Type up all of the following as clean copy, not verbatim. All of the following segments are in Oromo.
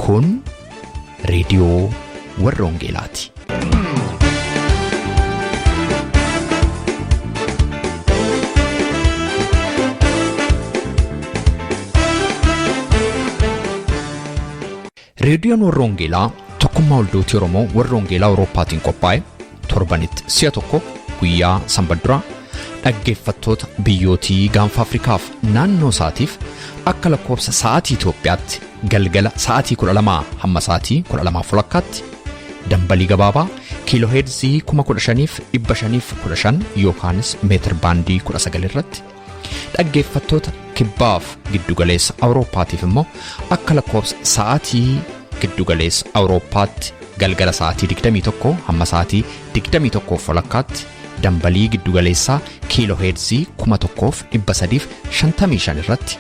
Kun reediyoo warra Wangeelaati. Reediyoon warra Wangeelaa tokkummaa waldootii Oromoo warra Wangeelaa Awurooppaatiin qophaa'e torbanitti si'a tokko guyyaa sanbata duraa dhaggeeffattoota biyyootii gaanfa Afrikaaf naannoo isaatiif akka lakkoofsa sa'aatii Itoophiyaatti galgala sa'aatii 12 hamma sa'aatii 12 walakkaatti dambalii gabaabaa kiilooheerzii 15,515 yookaanis meetir baandii 19 irratti dhaggeeffattoota kibbaaf giddugaleessa Awurooppaatiif immoo akka lakkoofsa sa'aatii giddugaleessa Awurooppaatti galgala sa'aatii 21 hamma sa'aatii 21 walakkaatti dambalii giddugaleessaa kiilooheerzii 1355 irratti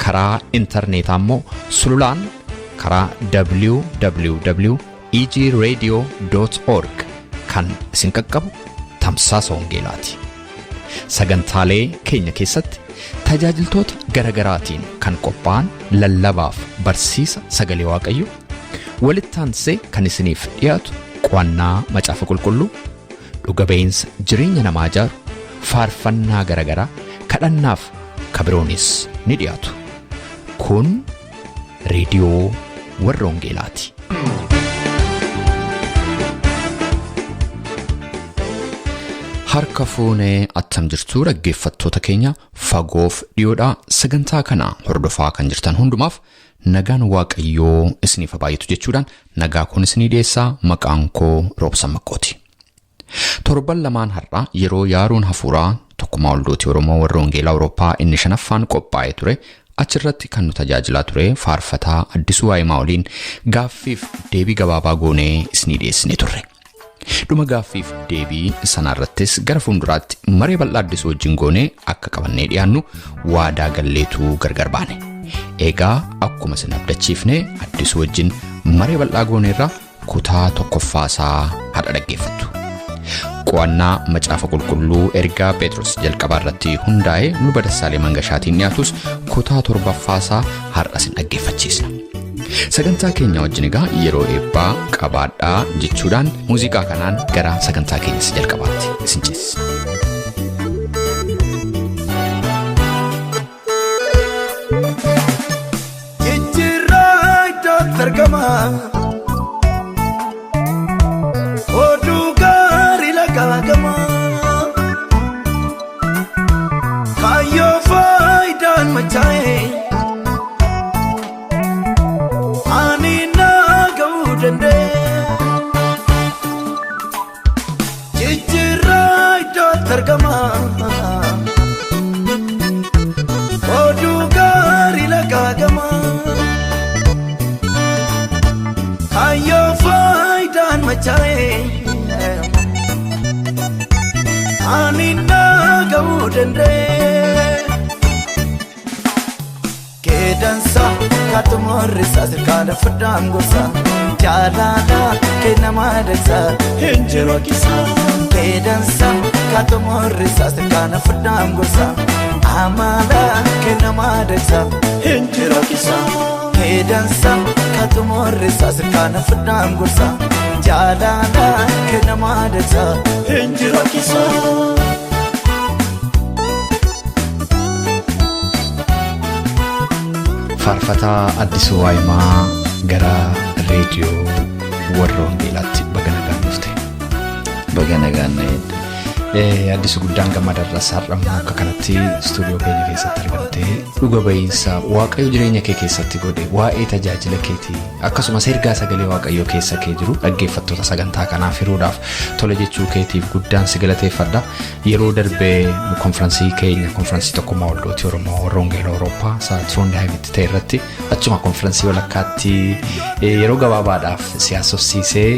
karaa intarneetaa immoo sululaan karaa www egradio.org kan isin qaqqabu tamsaasa wangeelaati. Sagantaalee keenya keessatti tajaajiltoota garagaraatiin kan qophaa'an lallabaaf barsiisa sagalee Waaqayyo walitti aansee kan isiniif dhiyaatu qo'annaa macaafa qulqulluu dhuga ba'iinsa jireenya namaa ijaaru faarfannaa garagaraa kadhannaaf kabiroonis ni dhiyaatu. Kun reediyoo warra Wangeelaati. Harka fuunee attam jirtuu dhaggeeffattoota keenya fagoof dhiyoodhaa sagantaa kana hordofaa kan jirtan hundumaaf nagaan Waaqayyoo isiniif haa baay'atu jechuudhaan nagaa kun isinii dhiyeessaa maqaan koo Roobsan Maqqooti. Torban lamaan har'a yeroo yaaruun hafuuraa tokkummaa waldootii Oromoo warra Wangeelaa Awurooppaa inni shanaffaan qophaa'ee ture achirratti kan nu tajaajilaa ture faarfataa Addisuu Waayimaa waliin gaaffiif deebii gabaabaa goonee isinii dhiyeessinee turre. Dhuma gaaffiif deebii sanarrattis gara fuulduraatti maree bal'aa Addisuu wajjin goonee akka qabannee dhiyaannu waadaa galleetu gargar baane. Egaa akkuma isin abdachiifne Addisuu wajjin maree bal'aa gooneerraa kutaa tokkoffaasaa har'a dhaggeeffattu. Qo'annaa macaafa qulqulluu ergaa Phexros jalqabaa irratti hundaa'e luba Dassaalee Mangashaatiin dhiyaatus kutaa torbaffaasaa har'a isin dhaggeeffachiisna. Sagantaa keenya wajjin egaa yeroo eebbaa qabaadhaa jechuudhaan muuziqaa kanaan gara sagantaa keenya isa jalqabaatti isin ceesisna. Jijjiirraa iddootti argama. Oduu gaarii lagaagama. Kaayyoo faayidaan machaa'e. Ani naa ga'uu danda'e. Jijjiirraa iddootti argama. Oduu gaarii lagaagama. Kaayyoo faayidaan machaa'e. Ani naa ga'uu danda'e. Keedansa katumorrisa sirkaana furdaan gorsa jaalala kennamaa dansa hin jiru akkisa. Keedansa katumorrisa sirkaana furdaan gorsa amala kennamaa dansa hin jiru akkisa. Keedansa katumorrisa sirkaana furdaan gorsa jaalala kennamaa dansa hin jiru akkisa. Faarfataa Addisuu Waayimaa gara reediyoo warra Wangeelaatti baga nagaan dhufte. Baga nagaan na eegde. Addisuu guddaan gammadarras har'a immoo akka kanatti istuudiyoo keenya keessatti argamtee dhuga ba'iinsa Waaqayyo jireenya kee keessatti godhe waa'ee tajaajila keetii akkasumas ergaa sagalee Waaqayyoo keessa kee jiru dhaggeeffattoota sagantaa kanaaf hiruudhaaf tole jechuu keetiif guddaan si galateeffadha. Yeroo darbee konfiraansii keenya konfiraansii tokkummaa waldootii Oromoo warra Wangeelaa Awurooppaa isa Tiroondaayimitti ta'e irratti achuma konfiraansii walakkaatti yeroo gabaabaadhaaf si haasofsiisee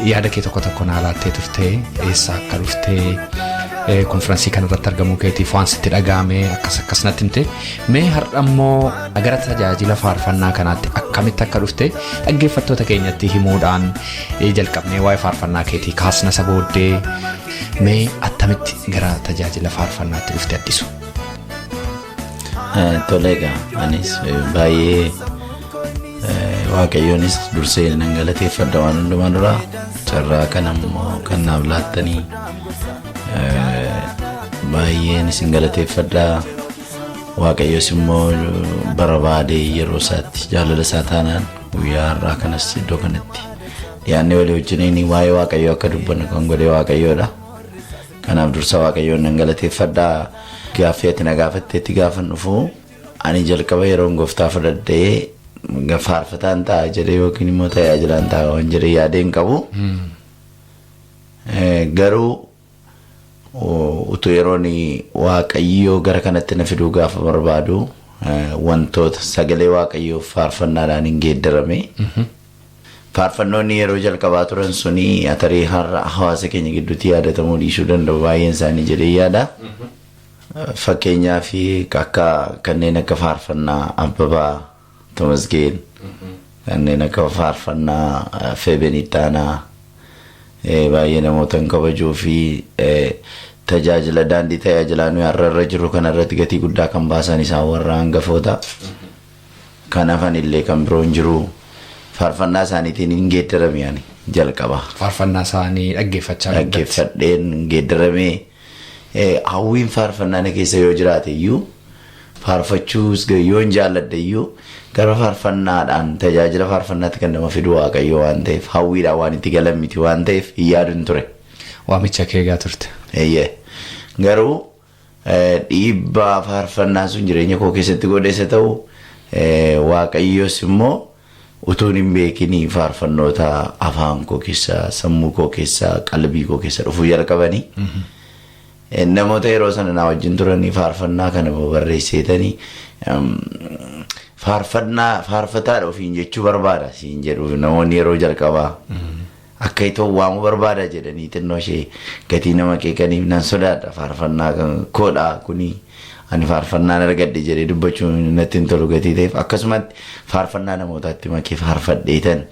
yaada kee tokko tokko naa laattee turte eessaa akka dhuftee konfiraansii kanarratti argamuu keetiif waan sitti dhaga'ame akkas akkas natti himte mee har'a immoo gara tajaajila faarfannaa kanaatti akkamitti akka dhufte dhaggeeffattoota keenyatti himuudhaan jalqabnee waa'ee faarfannaa keetii kaasna isa booddee mee attamitti gara tajaajila faarfannaatti dhufte Addisu? Tole egaa anis baay'ee Waaqayyoonis dursee nan galateeffadha waan hundumaa dura. Carraa kana immoo kan naaf laattanii baay'een isin galateeffadha. Waaqayyos immoo barbaadee yeroo isaatti jaalala isaa taanaan guyyaa har'aa kanas iddoo kanatti dhiyaannee walii wajjiniin waa'ee Waaqayyoo akka dubbannu kan godhe Waaqayyoodha. Kanaaf dursa Waaqayyoon nan galateeffadha. Gaaffii ati na gaafatteetti gaafan dhufu, ani jalqaba yeroon Gooftaa fudhadhee faarfataan ta'a jedhee yookiin immoo tajaajilaan ta'a waan jedhee yaadee hin qabu. Garuu utuu yeroon Waaqayyoo gara kanatti na fiduu gaafa barbaadu, wantoota sagalee Waaqayyoo faarfannaadhaan hin geeddarame. Faarfannoonni yeroo jalqabaa turan suni atarii har'a hawaasa keenya gidduutti yaadatamuu dhiisuu danda'u baay'een isaanii jedhee yaada. Fakkeenyaa fi akka kanneen akka faarfannaa Abbabaa Tamasgeen, kanneen akka faarfannaa Feeben Ittaanaa, baay'ee namoota hin kabajuu fi tajaajila daandii tajaajilaa nuyi har'a irra jirru kanarratti gatii guddaa kan baasan isaan warra hangafoota. Kan hafan illee kan biroon jiru, faarfannaa isaaniitiin hin geeddarame ani jalqaba. Faarfannaa isaanii dhaggeeffachaa guddatte. Dhaggeeffadheen geeddaramee, hawwiin faarfannaa na keessa yoo jiraate iyyuu, faarfachuus yoo hin jaalladhe iyyuu, gara faarfannaadhaan tajaajila faarfannaatti kan nama fidu Waaqayyo waan ta'eef, hawwiidhaan waan itti galan miti waan ta'eef, hin yaadun ture. Waamicha kee eegaa turte. Eeyyee. Garuu dhiibbaa faarfannaan sun jireenya koo keessatti godhes haa ta'u, Waaqayyos immoo utuun hin beekinii faarfannoota afaan koo keessa, sammuu koo keessa, qalbii koo keessa dhufuu jalqabanii. Namoota yeroo sana na wajjin turanii faarfannaa kana barreesseetanii faarfannaa faarfataadha ofiin jechuu barbaada siin jedhu, namoonni yeroo jalqabaa. Akka itoo waamuu barbaada jedhanii xinnoo ishee gatii nama qeeqaniif nan sodaadha. Faarfannaa koodha kuni, ani faarfannaan argadhe jedhee dubbachuun natti hin tolu gatii ta'eef, akkasumatti faarfannaa namootaatti makee faarfadheetan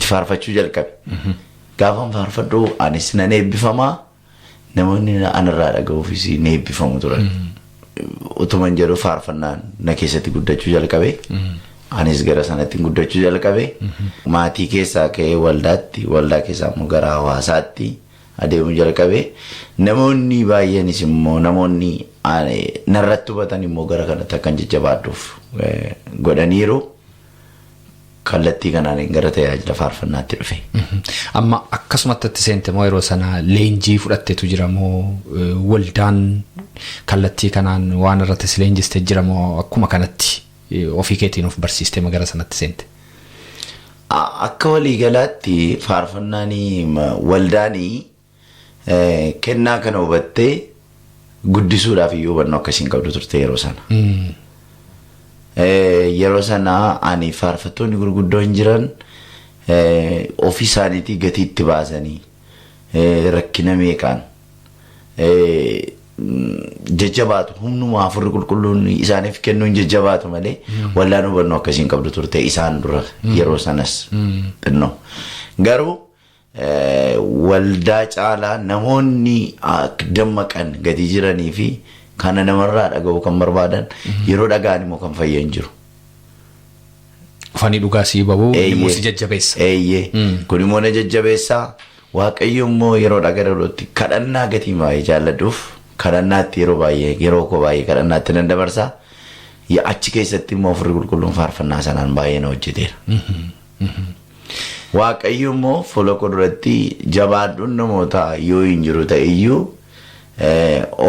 faarfachuu jalqabe. Gaafan faarfadhu anis nan eebbifamaa, namoonni anarraa dhaga'uufis ni eebbifamu turan. Utuman jedhu faarfannaan na keessatti guddachuu jalqabe. Anis gara sanatti guddachuu jalqabe. Maatii keessaa ka'ee waldaatti, waldaa keessaa immoo gara hawaasaatti adeemuu jalqabe. Namoonni baay'eenis immoo, namoonni narratti hubatan immoo gara kanatti akkan jajjabaadhuuf godhaniiru. Kallattii kanaan gara tajaajila faarfannaatti dhufe. Amma akkasumatti itti seente moo yeroo sana leenjii fudhatteetu jira moo, waldaan kallattii kanaan waan irratti si leenjiste jira moo, akkuma kanatti ofii keetiin of barsiistee gara sanatti seente? Akka waliigalaatti faarfannaanii waldaanii kennaa kana hubattee guddisuudhaaf iyyuu hubannoo akkasiin qabdu turte yeroo sana. Yeroo sana ani faarfattoonni gurguddoon jiran ofii isaaniitii gatii itti baasanii, rakkina meeqaan jajjabaatu, humnuma Hafuurri Qulqulluun isaaniif kennuun jajjabaatu malee, waldaan hubannoo akkasiin qabdu turte isaan dura yeroo sanas xinnoo. Garuu waldaa caalaa namoonni dammaqan gatii jiranii fi kana namarraa dhaga'uu kan barbaadan, yeroo dhaga'an immoo kan fayyan jiru. Dhufanii dhugaa sii bahu, immoo si jajjabeessa. Eeyyee. Kun immoo na jajjabeessaa. Waaqayyo immoo yeroo dhaga'utti kadhannaa gatii baay'ee jaalladhuuf, kadhannaatti yeroo baay'ee, yeroo koo baay'ee kadhannaatti nan dabarsa. Achi keessatti immoo Hafuurri Qulqulluun faarfannaa sanaan baay'ee na hojjeteera. Waaqayyo immoo fuula koo duratti jabaadhuun namoota yoo hin jiru ta'e iyyuu,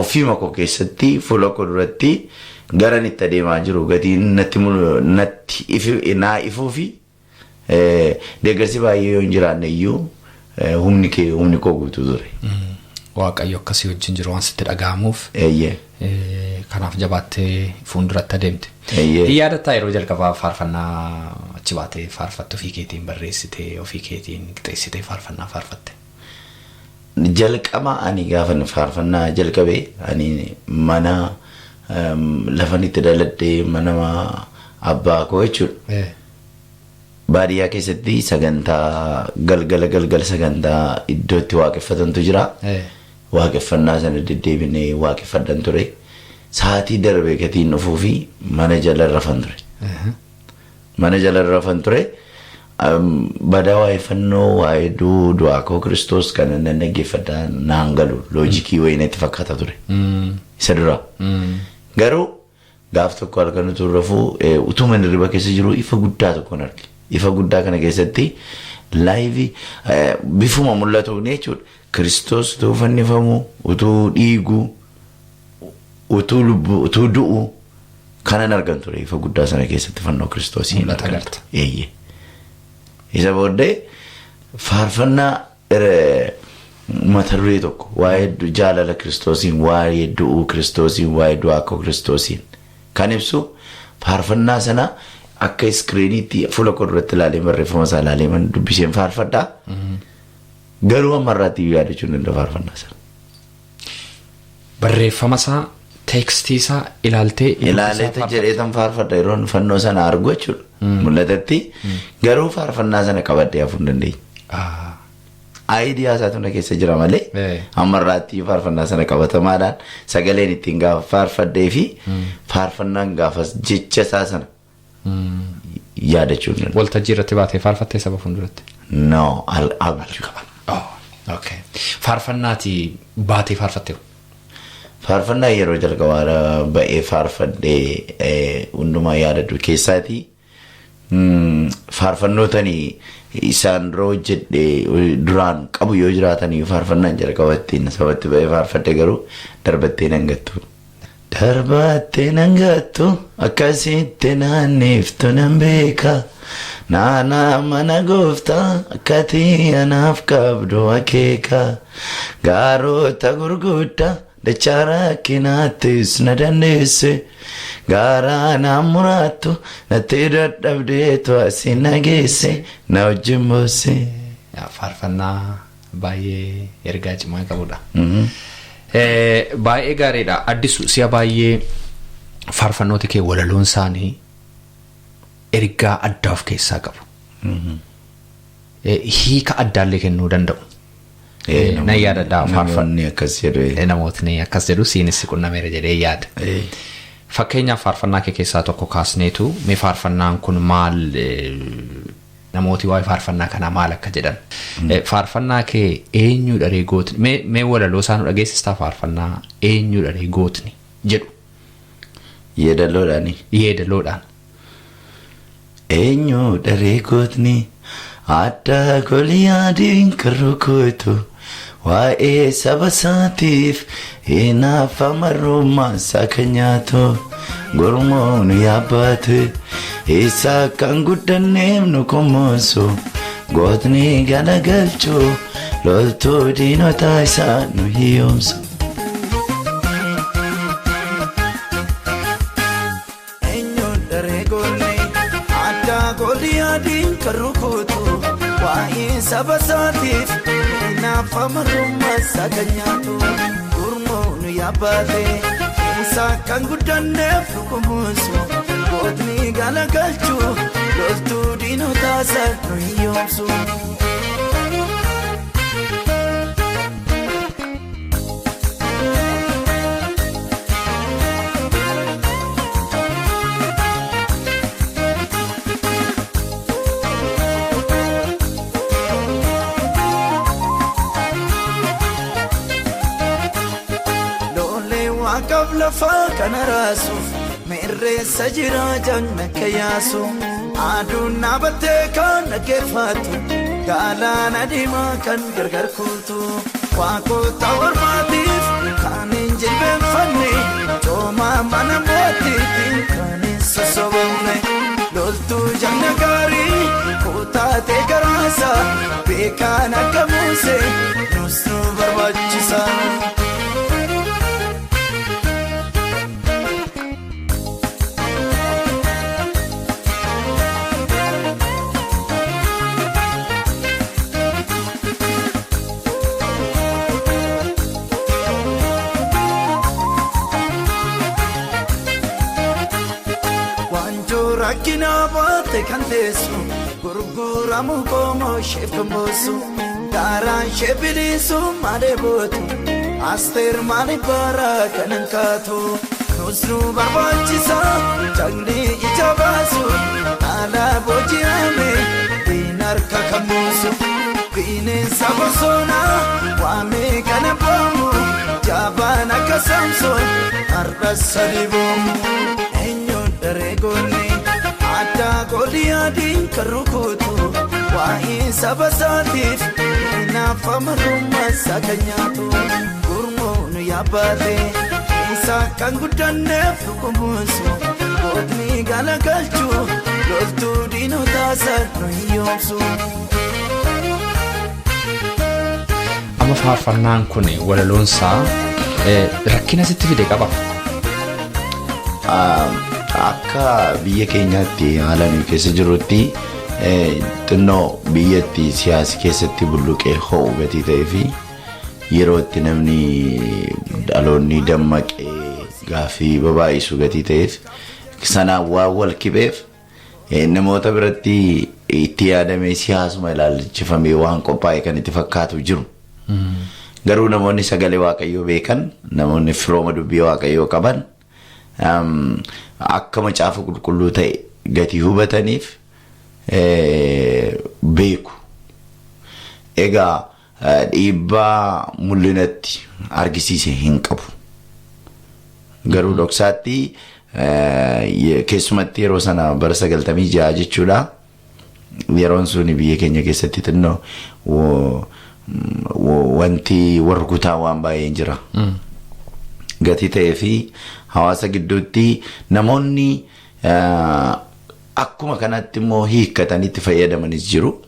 ofiima koo keessatti fuula koo duratti garan itti adeemaa jiru gatiin natti natti naa ifuu fi deeggarsi baay'ee yoo hin jiraanne iyyuu, humni kee humni koo guutuu ture. Waaqayyo akkasii wajjin jiru waan sitti dhaga'amuuf kanaaf jabaattee fuulduratti adeemte. Eeyyee. Yaadattaa yeroo jalqabaa faarfannaa achi baatee faarfattu, ofii keetiin barreessitee, ofii keetiin qixeessitee faarfannaa faarfatte? Jalqaba ani gaafa faarfannaa jalqabe, ani mana lafan itti dhaladhee, mana abbaa koo jechuudha. Baadiyyaa keessatti sagantaa galgala galgala sagantaa iddoo itti waaqeffatantu jira. Waaqeffannaa sana deddeebinee waaqeffadhan ture. Sa'aatii darbe gatiin dhufuu fi mana jala rafan ture. Mana jala rafan ture. Badaa waa'ee fannoo, waa'ee du'aa koo Kiristoos kana nan dhaggeeffadha, naan galu, loojikii wayii natti fakkaata ture. Isa dura. Garuu gaaf tokko halkan utuu rafuu, utuma inni hirriba keessa jiru, ifa guddaa tokkoon arge. Ifa guddaa kana keessatti live bifuma mul'atuun jechuudha. Kiristoos utuu fannifamu, utuu dhiigu, utuu lubbu, utuu du'u kanan argan ture ifa guddaa sana keessatti, fannoo Kiristoosii. Mul'ata agarta. Eeyyee. Isa booddee faarfannaa mata duree tokko waa'ee jaalala Kiristoosiin, waa'ee du'uu Kiristoosiin, waa'ee du'aa koo Kiristoosiin kan ibsu faarfannaa sana akka iskiriiniitti fuula koo duratti ilaalee, barreeffama isaa ilaalee, man dubbiseen faarfadhaa. Garuu amma irraatti iyyuu yaadachuu hin danda'u faarfannaa sana. Barreeffama isaa, teekstii isaa ilaaltee Ilaalee jedhee tan faarfadha yeroo fannoo sana argu jechuudha. Mul'atatti garuu faarfannaa sana qabadhee hafuu hin dandeenye. Idea isaatu na keessa jira malee amma irraatti faarfannaa sana qabatamaadhaan sagaleen ittiin gaafa faarfadhee fi faarfannaan gaafas jecha isaa sana yaadachuu hin danda'u. Waltajjii irratti baatee faarfattee saba fuulduratti? No, abjuu. Oh, okay. Faarfannaati baatee faarfattee? Faarfannaa yeroo jalqabaa ba'ee faarfadhee hundumaa yaadadhu keessaatii faarfannootanii isaan dura hojjedhee duraan qabu yoo jiraatanii, faarfannaan jalqaba ittiin sabatti ba'ee faarfadhe garuu "Darbattee nan gattu". Darbattee nan gattu, akkasitti naanneeftu nan beeka. Naanaa mana gooftaa akkati anaaf qabdu akeeka. Gaarota gurguddaa dachaa rakkinaattis na dandeesse. Gaaraa naan muraattu natti dadhabdeetu asii na geesse, na wajjin boosse. Faarfannaa baay'ee ergaa cimaa qabudha. Baay'ee gaariidha. Addisu, si'a baay'ee faarfannooti kee walaloon isaanii ergaa addaa of keessaa qabu. Hiika addaallee kennuu danda'u. Nan yaadadha. Namoonni akkas jedhu. Namootni akkas jedhu, siinis si qunnameera jedhee yaada. Fakkeenyaaf, faarfannaa kee keessaa tokko kaasneetu mee faarfannaan kun maal, namooti waa'ee faarfannaa kanaa maal akka jedhan. Faarfannaa kee "Eenyudha ree gootni", mee walaloo isaa nu dhageessistaa, faarfannaa "Eenyudha ree gootni" jedhu? Yeedaloodhaani. Yeedaloodhaan. Eenyudha ree gootni adda Goliyaadiin kan rukutu, waa'ee saba isaatiif hinaafa marrummaa isaa kan nyaatu, gurmuun yaabbaate isa kan guddanneef nu kunuunsu, gootni galagalchu loltuu diinota isaa nu hiyyoomsu. Eenyuun daree goonni addaa Goliyaadiin kan rukutu, waa'ee saba isaatiif hinaafa marrummaa isaa kan nyaatu, gurmuun yaabbaate isa kan guddanneef nu kunuunsu, gootni galagalchu loltuu diinota isaa nu hiyyoomsu. Loolee waaqaaf lafaa kana raasuuf mirreessa jira jagna akka yaasu, aduun dhaabattee kan dhaggeeffatu, galaana diimaa kan gargar kuutu, waaqota ormaatiif kan hin jilbeenfanne, coomaa mana mootiitiin kan hin sossobamne, loltuu jagna gaarii kutaatee garaasa beekaan akka Muusee nus nu barbaachisa. Waanjoo rakkinaa baate kan teessu, gurguramu qomoo isheef kan boossu, gaaraan ishee bilisu maalee bootu, Asteer maaliif bara kanan kaatu? Nus nu barbaachisa jagni ija baasu haala booji'ame diin harka kan buusu. Bineensa bosonaa waamee kana boomu jabaan akka Saamsoon har'a sadi boomu. Eenyuun daree goonni addaa Gooliyaadiin kan rukutu waa'ee saba isaatiif hinaafa marrummaa isaa kan nyaatu. Gurmuun yaabbaate isaa kan guddanneef dhukkumuusu gootni galagalchu loltuu diinotaa san nu hiyyoomsu. Amma faarfannaan kun walaloonsaa rakkina sitti fide qaba. Akka biyya keenyaatti haala nuyi keessa jirrutti xinnoo biyyatti siyaasi keessatti bulluqee ho'u gatii ta'ee fi yeroo itti namni dhaloonni dammaqee gaaffii babaay'isu gatii ta'eef sanaan waan wal kibeef namoota biratti itti yaadamee siyaasuma ilaalchifamee waan qophaa'e kan itti fakkaatu jiru. Garuu namoonni sagalee Waaqayyoo beekan, namoonni firooma dubbii Waaqayyoo qaban, akka macaafa qulqulluu ta'e gatii hubataniif beeku. Egaa dhiibbaa mul'inatti argisiise hin qabu. Garuu dhoksaatti keessumatti yeroo sana bara 96 jechuudha. Yeroon suni biyya keenya keessatti xinnoo wanti warri kutaa waan baay'een jira. Gatii ta'ee fi hawaasa gidduutti namoonni akkuma kanatti immoo hiikkatanii itti fayyadamanis jiru.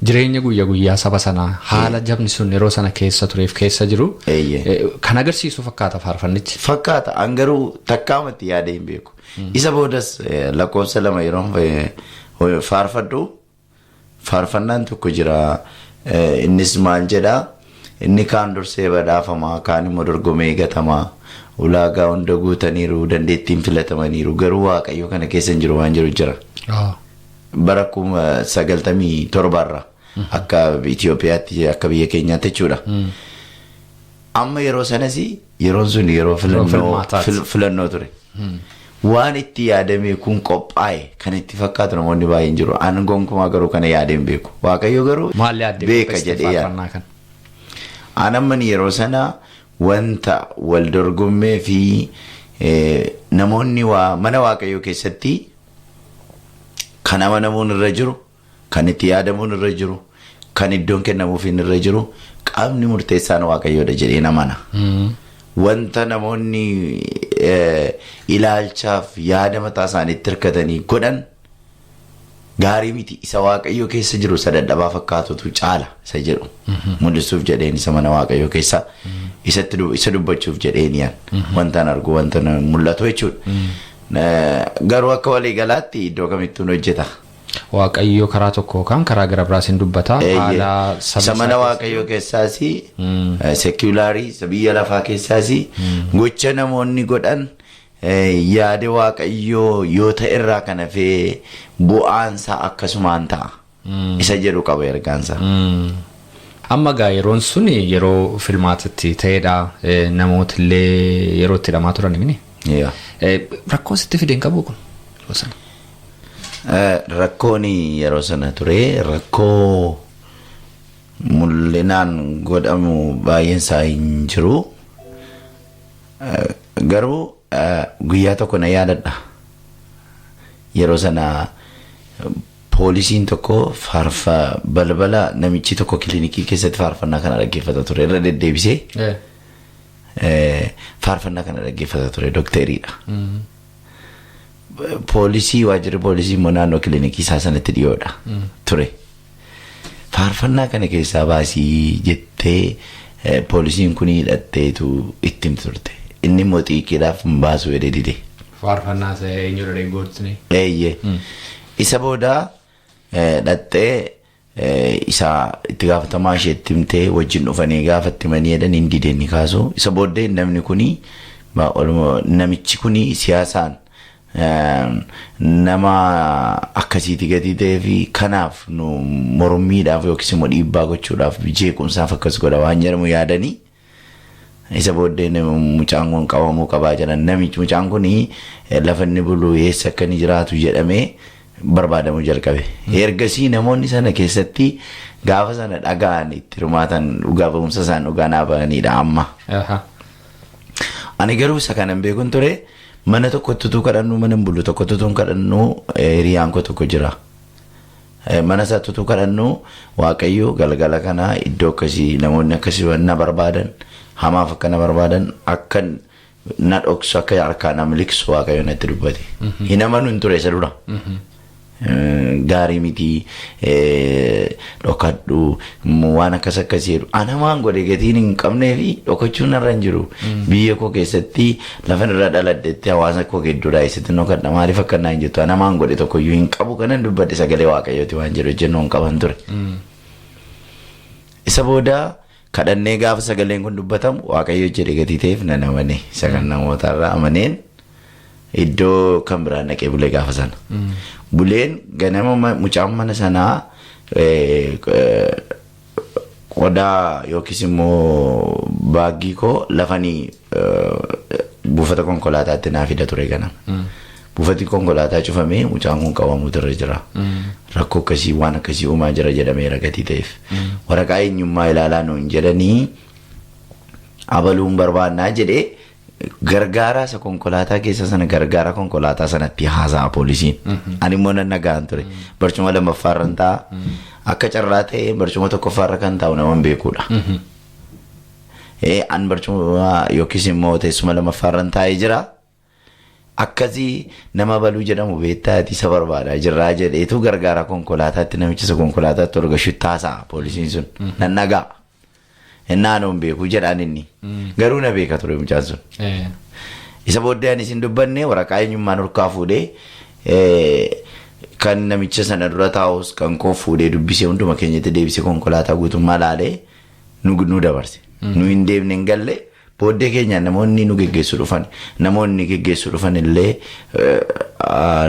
Jireenya guyya guyyaa saba sanaa haala jabni sun yeroo sana keessa tureef keessa jiru kan agarsiisu fakkaata faarfannichi. Fakkaata an garuu takkaamatti yaadee hin beeku. Isa boodas lakkoofsa 2 yeroo faarfadhu faarfannaan tokko jira. Innis maal jedhaa? Inni kaan dursee badhaafamaa, kaan immoo dorgomee gatamaa, ulaagaa hunda guutaniiru, dandeettiin filatamaniiru, garuu Waaqayyo kana keessa hin jiru waan jiru jira. Bara 1997rra akka Itoophiyaatti akka biyya keenyaatti jechuudha. Amma yeroo sanas yeroon sun yeroo filannoo ture. Waan itti yaadame kun qophaa'e kan itti fakkaatu namoonni baay'een jiru. An gonkumaa garuu kana yaadee hin beeku. Waaqayyo garuu beeka jedhee yaada. An amman yeroo sana wanta wal dorgommee fi namoonni mana Waaqayyoo keessatti kan amanamuun irra jiru, kan itti yaadamuun irra jiru, kan iddoon kennamuufiin irra jiru qaamni murteessaan Waaqayyoodha jedheen amana. Wanta namoonni ilaalchaaf yaada mataa isaaniitti hirkatanii godhan gaarii miti. Isa Waaqayyoo keessa jiru isa dadhabaa fakkaatutu caala isa jedhu mul'isuuf jedheen isa mana Waaqayyoo keessa isa dubbachuuf jedheen yaan wanta argu wanta mul'atu jechuudha. Garuu akka waliigalaatti iddoo kamittuu hojjeta. Waaqayyo karaa tokko yookaan karaa gara biraas hin dubbata. Isa mana Waaqayyoo keessaas sekulaarii isa biyya lafaa keessaas gocha namoonni godhan yaada Waaqayyoo yoo ta'e irraa kan hafee bu'aansaa akkasumaan ta'a. Isa jedhu qaba ergaansaa. Amma gaa yeroon sun yeroo filmaatatti ta'edha. Namoota illee yeroo itti hidhamaa turan mini. Rakkoo sitti fide hin qabu kun yeroo sana? Rakkoon yeroo sana ture rakkoo mul'inaan godhamu baay'een isaa hin jiru. Garuu guyyaa tokko na yaadadha. Yeroo sana poolisiin tokko faarfa balbala namichi tokko kilinikii keessatti faarfannaa kana dhaggeeffata ture irra deddeebisee faarfannaa kana dhaggeeffata ture dookteriidha. Poolisii waajjirri poolisii immoo naannoo kilinikii isaa sanatti dhiyoodha ture. Faarfannaa kana keessaa baasii jettee poolisiin kun hidhatteetu itti himti turte. Inni immoo xiiqiidhaaf hin baasu jedhee dide. Faarfannaa isa eenyudha deeggootni? Eeyyee. Isa booda dhattee isa itti gaafatamaa isheetti himtee wajjin dhufanii gaafatti himanii jedhan hin dide inni kaasu. Isa booddee namni kuni namichi kuni siyaasaan nama akkasiiti gatii ta'ee fi kanaaf nu mormiidhaaf yookiis immoo dhiibbaa gochuudhaaf jeequmsaaf akkas godha waan jedhamu yaadanii Isa booddee mucaan kun qabamuu qabaa jedhan namichi mucaan kun lafa inni bulu eessa akka inni jiraatu jedhamee barbaadamuu jalqabe. Ergasii namoonni sana keessatti gaafa sana dhaga'an itti hirmaatan dhugaa ba'umsa isaan dhugaa naa ba'anidha amma. Ani garuu isa kanan beekun ture mana tokkotti utuu kadhannu mana hin bulu tokkotti utuu kadhannu hiriyaan koo tokko jira. Mana isaatti utuu kadhannu Waaqayyo galgala kana iddoo akkasii namoonni akkasii na barbaadan hamaaf akka na barbaadan akka na dhoksu akka harkaa na miliqsu Waaqayyo natti dubbate. Hin amanu hin ture isa dura. Gaarii miti dhokadhu waan akkas akkasii jedhu. Ana waan godhe gatiin hin qabnee fi dhokachuun narra hin jiru. Biyya koo keessatti lafa irra dhaladhetti hawaasa koo gidduudhaa eessatti dhokadha maaliif akka naan jettu ana waan godhe tokkoyyuu hin qabu kanan dubbadhe sagalee Waaqayyooti waan jedhu ejjennoo hin qaban ture. Isa booda kadhannee gaafa sagaleen kun dubbatamu Waaqayyo jedhe gatii ta'eef nan amane. Isa kan namootarraa amaneen iddoo kan biraan dhaqee bulee gaafa sana. Buleen ganama mucaan mana sanaa qodaa yookiis immoo baaggii koo lafanii buufata konkolaataatti naa fida ture ganama. Buufati konkolaataa cufamee mucaan kun qabamuutu irra jira. Rakkoo akkasii waan akkasii uumaa jira jedhameera gatii ta'eef. Waraqaa eenyummaa ilaalaa nuun jedhanii abaluun barbaannaa jedhee gargaaraa isa konkolaataa keessa sana gargaaraa konkolaataa sanatti haasa'a poolisiin. Ani immoo nan dhaga'an ture. Barcuma lammaffaarra taa'a. Akka carraa ta'e barcuma tokkoffaarra kan taa'u nama hin beekudha. An barcuma yookiis immoo teessuma lammaffaarra taa'ee jira. Akkasii nama baluu jedhamu beektaati isa barbaadaa jirraa jedheetu gargaaraa konkolaataatti namicha isa konkolaataatti ol gashutti haasa'a poolisiin sun. Nan dhaga'a. Innaa nuun beeku jedhaan inni. Garuu na beeka ture mucaan sun. Isa booddee ani isin dubbanne waraqaa eenyummaan harkaa fuudhee kan namicha sana dura taa'us kan koo fuudhee dubbisee hunduma keenyatti deebisee konkolaataa guutummaa laalee nu dabarse. Nu hin deemne hin galle booddee keenya namoonni nu geggeessuu dhufan namoonni geggeessuu dhufan illee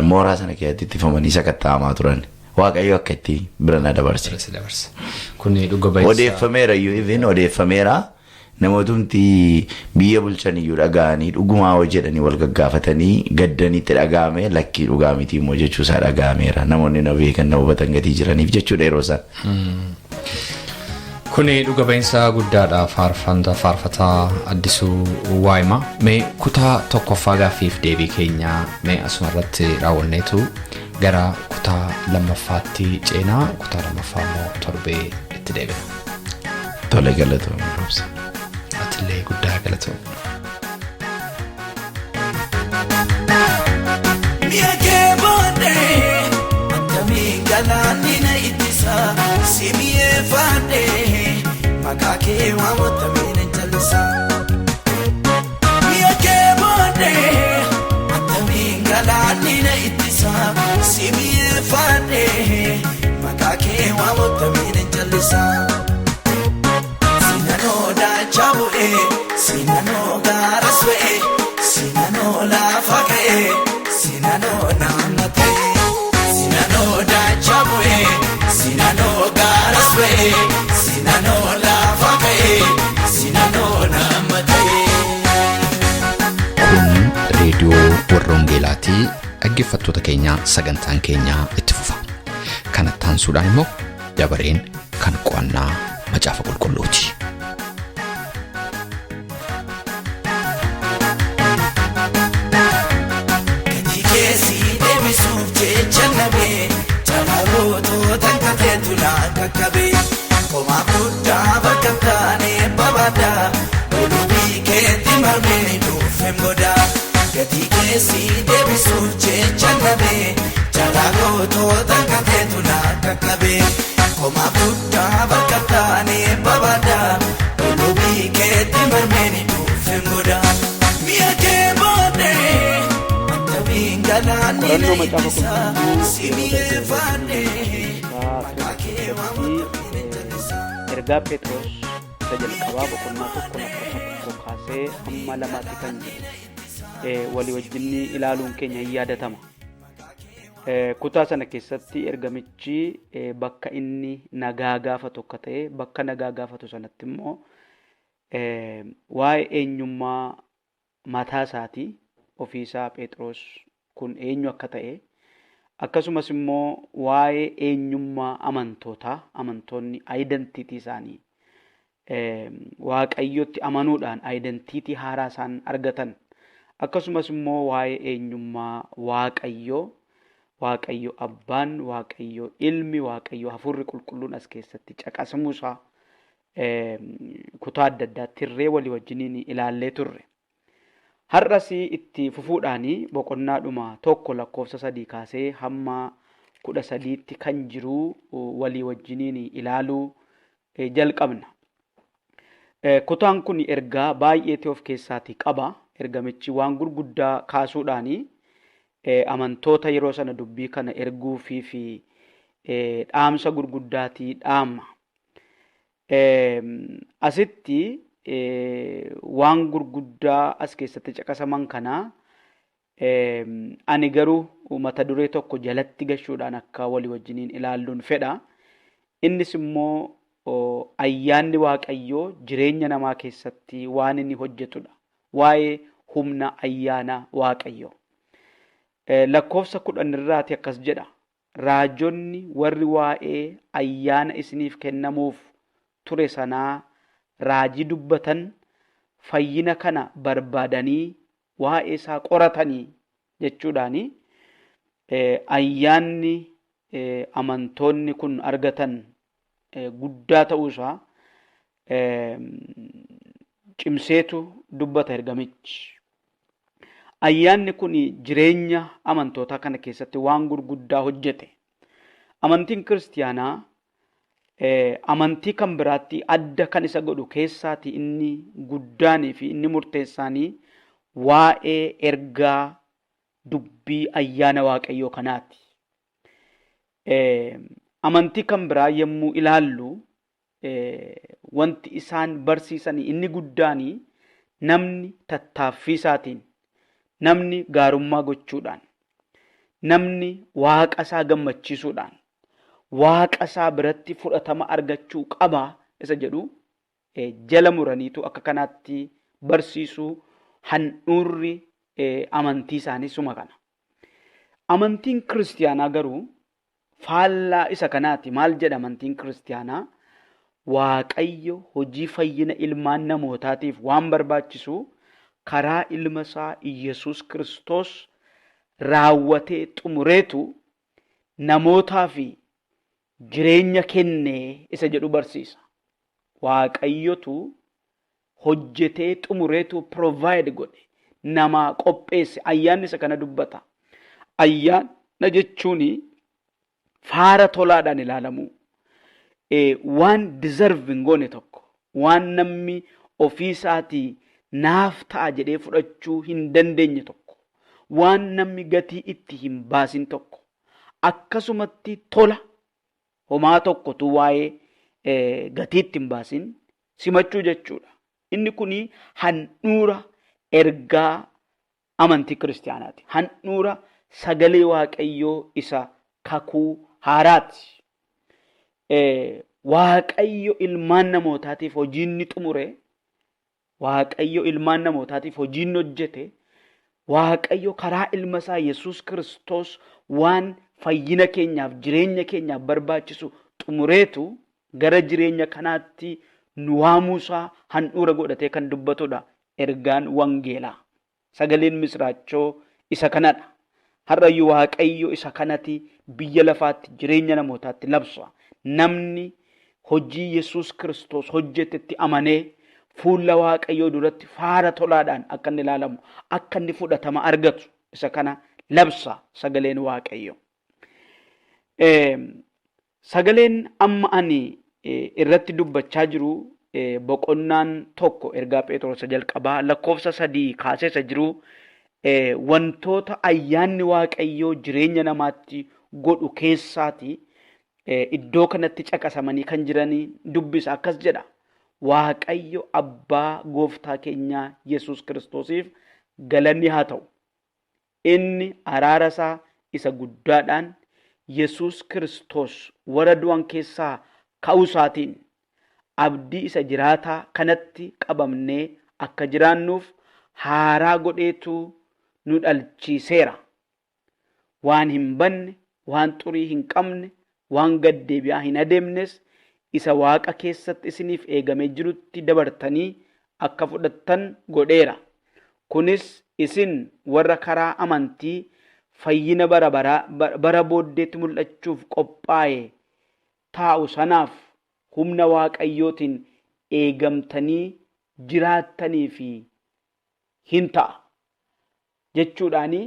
mooraa sana keessatti ittifamanii sakatta'amaa turan. Waaqayyo akka itti bira na dabarse. Si dabarse. Kun dhuga ba'iinsa. Odeeffameera iyyuu even odeeffameera. Namootumti biyya bulchan iyyuu dhaga'anii dhugumaa hoo jedhanii wal gaggaafatanii gaddaniitti dhaga'ame lakkii dhugaa miti immoo jechuu isaa dhaga'ameera. Namoonni na beekan na hubatan gatii jiraniif jechuudha yeroo isaan. Kuni dhuga ba'iinsa guddaadha faarfataa Addisuu Waayimaa. Mee kutaa tokkoffaa gaaffiif deebii keenyaa mee asuma irratti raawwanneetu gara kutaa lammaffaatti ceenaa kutaa lammaffaa immoo torbee itti deebina. Tole galatoomii roobsa. Atillee guddaa galatoomii. Mi'a kee baadhee akkamiin galaanni na ittisa si mi'eeffadhee maqaa kee waammatamee nan callisa. Mi'a kee baadhee akkamiin galaanni na ittisa si mi'eeffadhee maqaa kee waammatamee nan callisa. Sinanoo daachaa bu'ee sinanoo gaaras ba'ee sinanoo lafa ka'ee sinanoo naama ta'ee sinanoo daachaa bu'ee sinanoo gaaras ba'ee sinanoo lafa ka'ee sinanoo naama ta'ee. Kun reediyoo warra Wangeelaatii dhaggeeffattoota keenyaa sagantaan keenyaa itti fufa. Kanatti aansuudhaan immoo dabareen kan qo'annaa macaafa qulqulluuti. Gatii keessi deebisuuf jecha nabee jalabootota kateetu naan qaqqabee komaa guddaa bakka taanee babaadhaa lolubii keetti marmee dhuufeen booda gatii keessi deebisuuf jecha nabee jalabootota kateetu naan qaqqabee komaa guddaa bakka taanee babaadhaa lolubii keetti marmee dhuufeen booda mi'a kee baadhee. Akkamiin galaanni na Qorannoo macaafa ittisa qulqulluu si yeroo mi'eeffadhee darbe maqaa kee waammatamee nan callisa. ergaa Phexros isa jalqabaa boqonnaa 1 lakkoofsa 1 kaasee hamma 2tti kan jiru walii wajjin ilaaluun keenya hin yaadatama. Kutaa sana keessatti ergamichi bakka inni nagaa gaafatu akka ta'e bakka nagaa gaafatu sanatti immoo Waa'ee eenyummaa mataa isaatii ofiisaa Phexros kun eenyu akka ta'e, akkasumas immoo waa'ee eenyummaa amantootaa, amantoonni identity isaanii Waaqayyotti amanuudhaan identity haaraa isaan argatan, akkasumas immoo waa'ee eenyummaa Waaqayyoo, Waaqayyo Abbaan, Waaqayyo Ilmi, Waaqayyo Hafuurri Qulqulluun as keessatti caqasamuusaa kutaa adda addaatti irree walii wajjiniin ilaallee turre. Har'as itti fufuudhaan boqonnaadhuma 1 lakkoofsa 3 kaasee hamma 13tti kan jiru walii wajjiniin ilaaluu jalqabna. Kutaan kun ergaa baay'eetii of keessaatii qaba. Ergamichi waan gurguddaa kaasuudhaan amantoota yeroo sana dubbii kana erguufii fi dhaamsa gurguddaatii dhaama. Asitti waan gurguddaa as keessatti caqasaman kana ani garuu mata duree tokko jalatti gashuudhaan akka walii wajjiniin ilaalluun fedha. Innis immoo ayyaanni Waaqayyoo jireenya namaa keessatti waan inni hojjetudha. Waa'ee humna ayyaana Waaqayyoo. Lakkoofsa 10 irraati akkas jedha. Raajonni warri waa'ee ayyaana isiniif kennamuuf ture sanaa raajii dubbatan fayyina kana barbaadanii waa'ee isaa qoratanii jechuudhaani, ayyaanni amantoonni kun argatan guddaa ta'uusaa cimseetu dubbata ergamichi. Ayyaanni kun jireenya amantootaa kana keessatti waan gurguddaa hojjete. Amantiin kiristiyaanaa amantii kan biraatti adda kan isa godhu keessaati inni guddaanii fi inni murteessaanii waa'ee ergaa dubbii ayyaana Waaqayyoo kanaati. Amantii kan biraa yommuu ilaallu wanti isaan barsiisan inni guddaanii namni tattaaffii isaatiin, namni gaarummaa gochuudhaan, namni waaqa isaa gammachiisuudhaan waaqa isaa biratti fudhatama argachuu qaba isa jedhu jala muraniitu akka kanaatti barsiisuu. Handhuurri amantii isaanii suma kana. Amantiin kiristiyaanaa garuu faallaa isa kanaati. Maal jedha amantiin kiristiyaanaa? Waaqayyo hojii fayyina ilmaan namootaatiif waan barbaachisu karaa ilma isaa Iyyasuus Kiristoos raawwatee xumureetu namootaa fi jireenya kennee isa jedhu barsiisa. Waaqayyotu hojjetee xumureetu provide godhe, namaa qopheesse. Ayyaanni isa kana dubbata. Ayyaana jechuun faara tolaadhaan ilaalamuu. Waan deserve hin goone tokko, waan namni ofii isaatii naaf ta'a jedhee fudhachuu hin dandeenye tokko, waan namni gatii itti hin baasin tokko, akkasumatti tola homaa tokkotu waa'ee gatii itti hin baasin simachuu jechuudha. Inni kun handhuura ergaa amantii kiristiyaanaati. Handhuura sagalee Waaqayyoo isa kakuu haaraati. Waaqayyo ilmaan namootaatiif hojii inni xumure, Waaqayyo ilmaan namootaatiif hojii inni hojjete, Waaqayyo karaa ilma isaa Yesuus Kiristoos waan fayyina keenyaaf jireenya keenyaaf barbaachisu xumureetu gara jireenya kanaatti nu waamuusaa handhuura godhatee kan dubbatudha ergaan wangeelaa. Sagaleen misiraachoo isa kanadha. Har'ayyuu Waaqayyo isa kanati biyya lafaatti jireenya namootaatti labsa. Namni hojii Yesuus Kiristoos hojjetetti amanee fuula Waaqayyoo duratti faara tolaadhaan akka inni ilaalamu, akka inni fudhatama argatu isa kana labsa sagaleen Waaqayyoo. Sagaleen amma ani irratti dubbachaa jiru boqonnaan 1 ergaa Pheexroos jalqabaa lakkoofsa 3 kaasee isa jiru wantoota ayyaanni Waaqayyoo jireenya namaatti godhu keessaati iddoo kanatti caqasamanii kan jiranii dubbisa. Akkas jedha. Waaqayyo abbaa gooftaa keenyaa Yesuus Kiristoosiif galanni haa ta'u. Inni araara isaa isa guddaadhaan Yesuus Kiristoos warra du'an keessaa ka'uu isaatiin abdii isa jiraataa kanatti qabamnee akka jiraannuuf haaraa godheetu nu dhalchiiseera. Waan hin banne, waan xurii hin qabne, waan gad deebi'aa hin adeemnes isa waaqa keessatti isiniif eegamee jirutti dabartanii akka fudhattan godheera. Kunis isin warra karaa amantii fayyina bara baraa bara booddeetti mul'achuuf qophaa'e taa'u sanaaf humna Waaqayyootiin eegamtanii jiraattanii fi hin ta'a jechuudhaani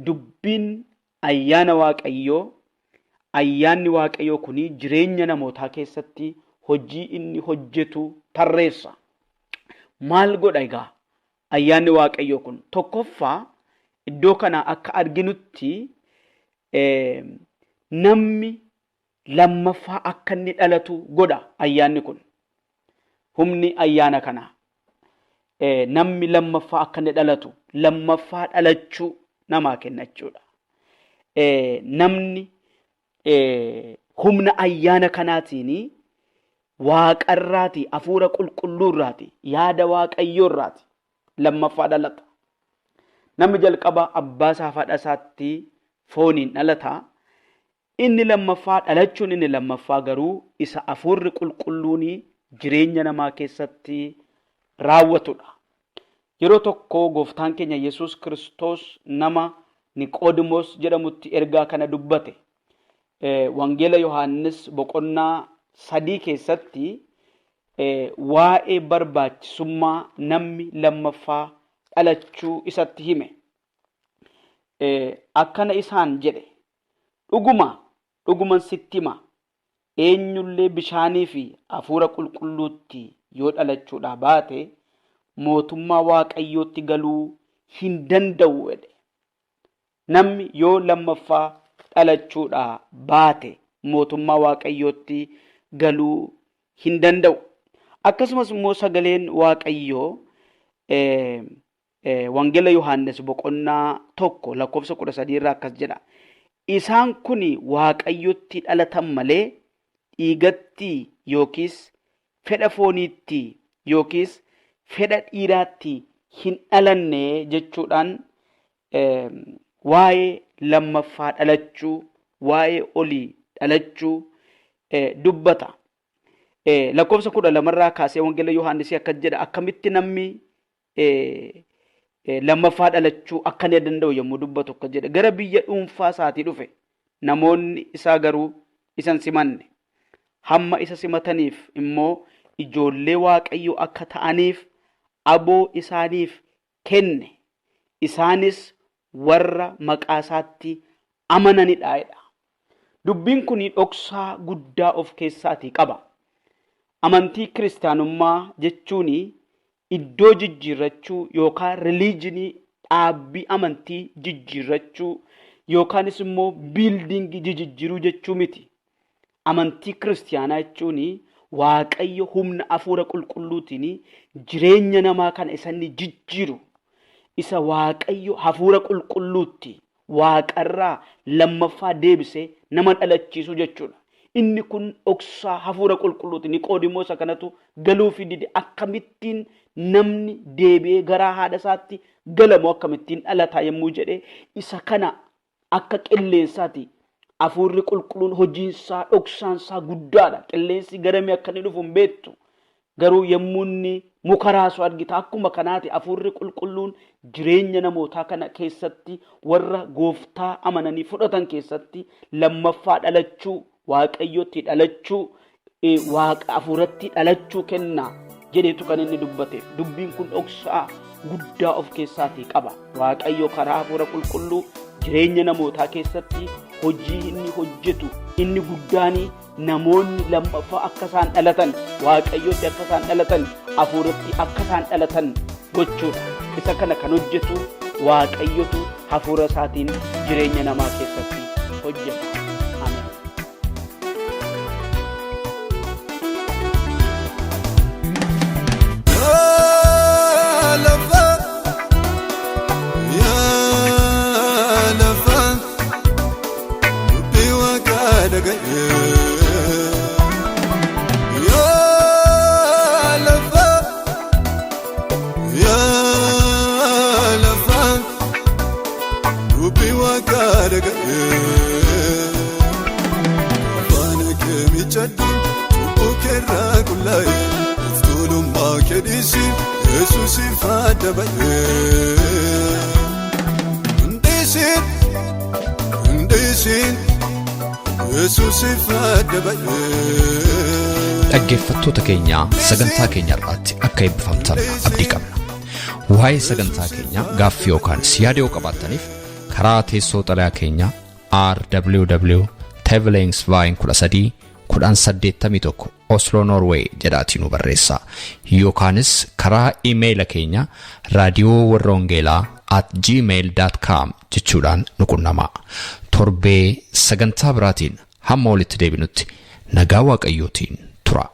dubbiin ayyaana Waaqayyoo ayyaanni Waaqayyoo kun jireenya namootaa keessatti hojii inni hojjetu tarreessa. Maal godha egaa ayyaanni Waaqayyoo kun? Tokkoffaa iddoo kana akka arginutti namni lammaffaa akka inni dhalatu godha ayyaanni kun. Humni ayyaana kanaa. Namni lammaffaa akka inni dhalatu lammaffaa dhalachuu namaa kenna jechuudha. Namni humna ayyaana kanaatiin waaqarraati hafuura qulqulluurraati yaada waaqayyoorraati lammaffaa dhalata. Namni jalqaba abbaa isaa fi haadha isaatti fooniin dhalata. Inni lammaffaa dhalachuun inni lammaffaa garuu isa hafuurri qulqulluun jireenya namaa keessatti raawwatudha. Yeroo tokko gooftaan keenya Yesuus Kiristoos nama Niqoodimoos jedhamutti ergaa kana dubbate. Wangeela Yohaannis boqonnaa 3 keessatti waa'ee barbaachisummaa namni lammaffaa dhalachuu isatti hime. Akkana isaan jedhe, dhuguma dhuguman sitti hima, eenyullee bishaanii fi hafuura qulqulluutti yoo dhalachuudhaa baate mootummaa Waaqayyootti galuu hin danda'u jedhe. Namni yoo lammaffaa dhalachuudhaa baate mootummaa Waaqayyootti galuu hin danda'u. Akkasumas immoo sagaleen Waaqayyoo Wangeela Yohaannis boqonnaa 1 lakkoofsa 13 irraa akkas jedha. Isaan kun Waaqayyotti dhalatan malee dhiigatti yookiis fedha fooniitti yookiis fedha dhiiraatti hin dhalanne jechuudhaan waa'ee lammaffaa dhalachuu, waa'ee olii dhalachuu dubbata. Lakkoofsa 12 irraa kaasee Wangeela Yohaannisii akkas jedha. Akkamitti namni lammaffaa dhalachuu akka inni danda'u yommuu dubbatu akkas jedha. Gara biyya dhuunfaa isaatii dhufe. Namoonni isaa garuu isa hin simanne. Hamma isa simataniif immoo ijoollee Waaqayyoo akka ta'aniif aboo isaaniif kenne. Isaanis warra maqaa isaatti amananidha jedha. Dubbiin kun dhoksaa guddaa of keessaatii qaba. Amantii kiristaanummaa jechuun iddoo jijjiirrachuu yookaan reliijinii dhaabbii amantii jijjiirrachuu yookaanis immoo biildiingii jijjiiruu jechuu miti. Amantii kiristiyaanaa jechuun Waaqayyo humna hafuura qulqulluutiin jireenya namaa kana isa inni jijjiiru isa Waaqayyo hafuura qulqulluutti waaqarraa lammaffaa deebisee nama dhalachiisu jechuudha. Inni kun dhoksaa hafuura qulqulluuti. Niqoodimoos kanatu galuufii dide. Akkamittiin namni deebi'ee garaa haadha isaatti galamu akkamittiin dhalataa yommuu jedhee isa kana akka qilleensaati. Hafuurri qulqulluun hojiinsaa dhoksaansaa guddaadha. Qilleensi garamii akka inni dhufu hin beektu. Garuu yommuu inni muka raasu argita. Akkuma kanaati hafuurri qulqulluun jireenya namootaa kana keessatti warra gooftaa amananii fudhatan keessatti lammaffaa dhalachuu, waaqayyotti dhalachuu, waaqa hafuuratti dhalachuu kenna jedheetu kan inni dubbate. Dubbiin kun dhoksaa guddaa of keessaatii qaba. Waaqayyo karaa hafuura qulqulluu jireenya namootaa keessatti hojii inni hojjetu inni guddaanii namoonni lammaffaa akka isaan dhalatan, Waaqayyotti akka isaan dhalatan, hafuuratti akka isaan dhalatan gochuudha. Isa kana kan hojjetu Waaqayyotu hafuura isaatiin jireenya namaa keessatti hojjeta. Ameen. Yaa lafa, yaa lafa, dubbii Waaqaa dhaga'i. Yaa fallaa'e of tuulummaa kedhiisi Yesuusiif adda ba'e. Hindiisiin hindiisiin Yesuusiif adda ba'e. Dhaggeeffattoota keenya sagantaa keenya irraatti akka eebbifamtan abdii qabna. Waa'ee sagantaa keenyaa gaaffii yookaan yaada yoo qabaattaniif karaa teessoo xalayaa keenyaa RWW Tevelingsveien 13 1081 Oslo Norway jedhaatii nu barreessaa yookaanis karaa iimeeyila keenya raadiyoo warra wangeelaa at gmail.com jechuudhaan nu qunnamaa. Torbee sagantaa biraatiin hamma walitti deebinutti nagaa waaqayyootiin tura.